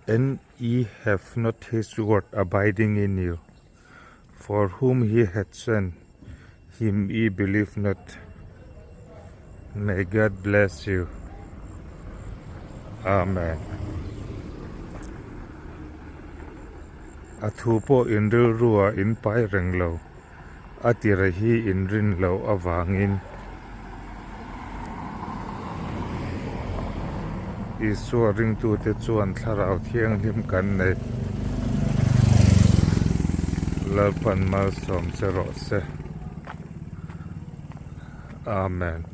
And ye have not his word abiding in you, for whom he hath sent, him ye believe not. May God bless you. Amen. A thu pawh in rilru ah in pai reng lo. A tira hi in rin loh avangin Isua ringtute chuan Thlarau Thianghlim kan nei. Lalpan malsawm che rawh se. Amen.